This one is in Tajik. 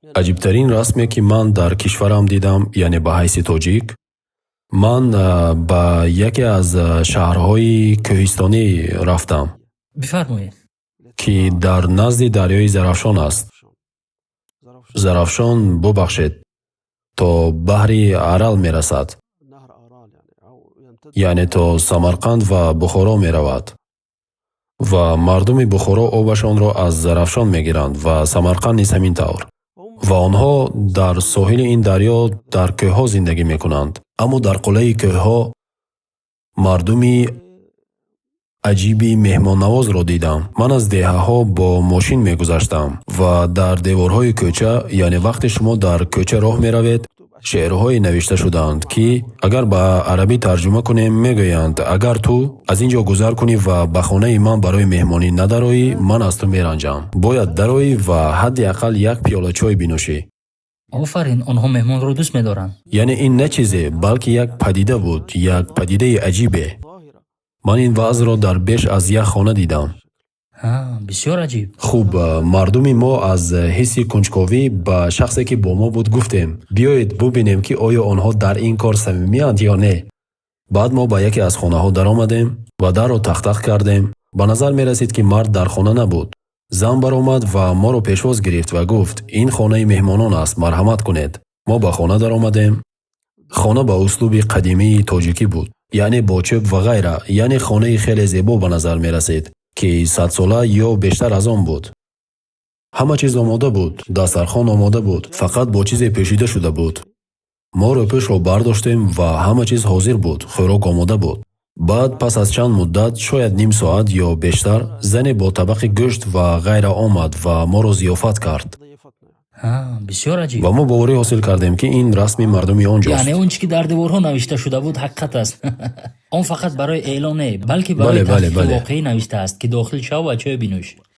Аҷибтарин расме, ки ман дар кишварам дидам, яъне ба ҳайси тоҷик, ман ба яке аз шаҳрҳои кӯҳистонӣ рафтам, Бифармоед. ки дар назди дарёи Зарафшон аст. Зарафшон, бубахшед, то баҳри Арал мерасад, яъне то Самарқанд ва Бухоро меравад. Ва мардуми Бухоро обашонро аз Зарафшон мегиранд ва Самарқанд низ ҳамин тавр. Ва онҳо дар соҳили ин дарё дар кӯҳҳо зиндагӣ мекунанд. Аммо дар қуллаи кӯҳҳо мардуми аҷиби меҳмоннавозро дидам. Ман аз деҳаҳо бо мошин мегузаштам ва дар деворҳои кӯча, яъне вақте шумо дар кӯча роҳ меравед, шеърҳое навишта шудаанд, ки агар ба арабӣ тарҷума кунем, мегӯянд: «Агар ту аз ин ҷо гузар кунӣ ва ба хонаи ман барои меҳмонӣ надароӣ, ман аз ту меранҷам. Бояд дароӣ ва ҳадди ақал як пиёла чой бинӯшӣ». Офарин, онҳо меҳмонро дӯст медоранд. Яъне ин на чизе, балки як падида буд, як падидаи аҷибе. Ман ин вазъро дар беш аз як хона дидам. Ҳа, бисёр аҷиб. Хуб, мардуми мо аз ҳисси кунҷковӣ ба шахсе, ки бо мо буд, гуфтем: «Биёед бубинем, ки оё онҳо дар ин кор самимиянд ё не». Баъд мо ба яке аз хонаҳо даромадем ва дарро тақтақ кардем. Ба назар мерасид, ки мард дар хона набуд. Зан баромад ва моро пешвоз гирифт ва гуфт: «Ин хонаи меҳмонон аст, марҳамат кунед». Мо ба хона даромадем. Хона ба услуби қадимии тоҷикӣ буд, яъне бо чӯб ва ғайра, яъне хонаи хеле зебо ба назар мерасид, ки 100-сола ё бештар аз он буд. Ҳама чиз омода буд, дастархон омода буд, фақат бо чизе пӯшида шуда буд. Мо рӯпӯшро бардоштем ва ҳама чиз ҳозир буд, хӯрок омода буд. Баъд пас аз чанд муддат, шояд ним соат ё бештар, зане бо табақи гӯшт ва ғайра омад ва моро зиёфат кард. Ҳа, бисёр аҷиб. Ва мо боварӣ ҳосил кардем, ки ин расми мардуми он ҷост. Яъне он чӣ ки дар деворҳо навишта шуда буд, ҳақиқат аст. Он фақат барои эълон не, балки барои Бале, бале, таҳқиқи бале. воқеӣ навиштааст, ки дохил шав ва чой бинӯш.